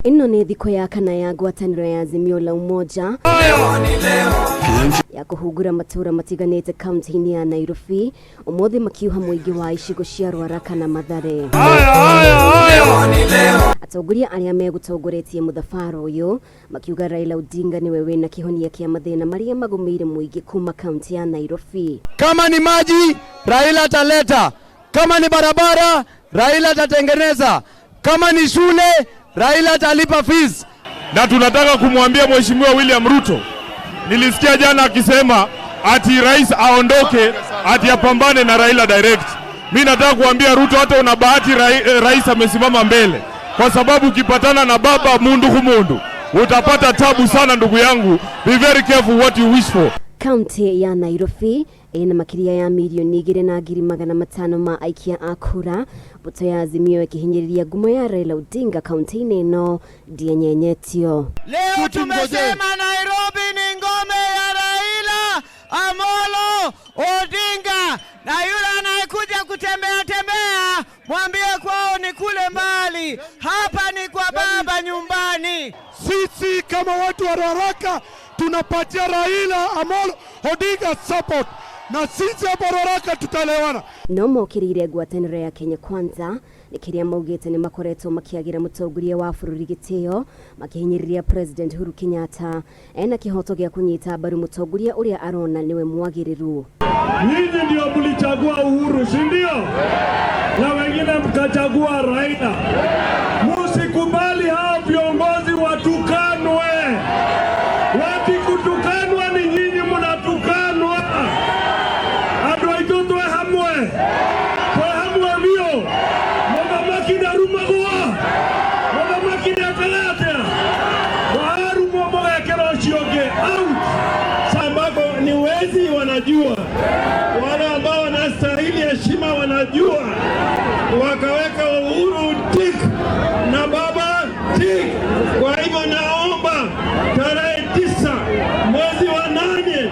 Ĩno nĩ thikũ ya kana ya ngwatanĩro ya Azimio la Umoja ya kũhungura matũũra matiganĩte kaunti-inĩ ya Nairobi, ũmũthĩ makiuha mũingĩ wa icigo cia Ruaraka na Mathare. Atongoria arĩa megũtongoretie mũthabara ũyũ makiuga Raila Odinga nĩwe wĩna kĩhonia kĩa mathĩna marĩa magũmĩire mũingĩ kuma kaunti ya Nairobi. Kama ni maji, Raila ataleta. Kama ni barabara, Raila atatengeneza. Kama ni shule, Raila atalipa fees. Na tunataka kumwambia Mheshimiwa William Ruto, nilisikia jana akisema ati rais aondoke, ati apambane na Raila direct. Mi nataka kuambia Ruto, hata una bahati rais amesimama mbele, kwa sababu ukipatana na baba mundu humundu utapata tabu sana, ndugu yangu. Be very careful what you wish for. Kaunti ya Nairobi ĩna makĩria ya 2,500,000 ma aikia a kura. Mbũtũ ya Azimio ĩkĩhinyĩrĩria ngumo ya Raila Odinga kaunti-inĩ ĩno ndĩenyenyetio. Leo tumesema Nairobi ni ngome ya Raila Amolo Odinga, na yule anayekuja kutembea tembea mwambie kwao ni kule mbali, hapa ni kwa baba nyumbani. Sisi kama watu wa Ruaraka tunapatia Raila Amolo Odinga support, na sisi hapa Ruaraka tutaelewana. No mokĩrĩire ngwatanĩro ya Kenya Kwanza nĩ kĩrĩa maugĩte nĩ makoretwo makĩagĩra mũtongoria wa bũrũri gĩtĩo, makĩhinyĩrĩria President Uhuru Kenyatta ena kĩhoto gĩa kũnyita mbaru mũtongoria ũrĩa arona nĩwe mwagĩrĩru. Nyinyi ndio mlichagua Uhuru, si ndio? Na wengine mkachagua Raila. Musikubali hao viongozi watukanwe. Wakikutukanwa ni nyinyi mnatukanwa. Andu aitu twe hamwe, twe hamwe bio. Muthamaki ndarumagwo, muthamaki nĩekaga atĩa? Mwarumwo mũgekĩra ũcio ũngĩ out. Ambako ni wezi wanajua, wale ambao wanastahili heshima wanajua, wakaweka Uhuru tik na baba tik. Kwa hivyo naomba tarehe 9 mwezi wa 8,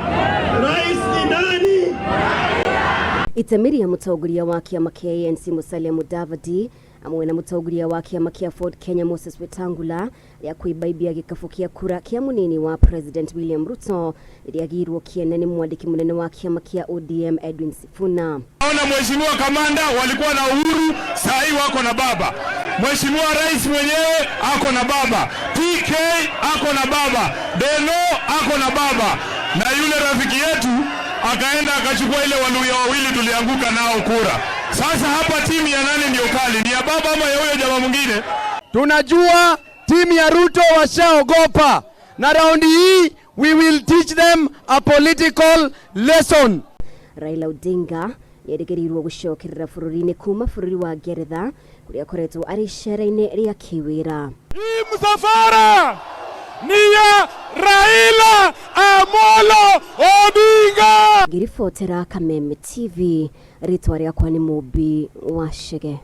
rais ni nani? Itemi rĩa mũtongoria wa kĩama kĩa ANC Musalia Mudavadi hamwe na mũtongoria wa kĩama kĩa Ford Kenya Moses Wetangula rĩa kwĩbaibia gĩkabũ kĩa kura kĩa mũnini wa President William Ruto rĩagĩirwo kĩene nĩ mwandĩki mũnene wa kĩama kĩa ODM Edwin Sifuna. Naona mheshimiwa kamanda walikuwa na Uhuru, saa hii wako na baba. Mheshimiwa rais mwenyewe ako na baba, TK ako na baba, Deno ako na baba, na yule rafiki yetu akaenda akachukua ile Waluya wawili tulianguka nao kura. Sasa hapa timu ya nani ndio kali? Ni ya baba ama ya huyo jamaa mwingine? Tunajua timu ya Ruto washaogopa, na raundi hii we will teach them a political lesson. Raila Odinga nĩerĩgĩrĩirwo gũcokerera bũrũri-inĩ kuma bũrũri wa Ngeretha kũrĩa akoretwo arĩ icera-inĩ rĩa kĩwĩra. Hii msafara ni ya Raila Amolo Odinga. Ngĩribotera Kameme TV, rĩtwa rĩakwa nĩ Mũmbi wa Chege.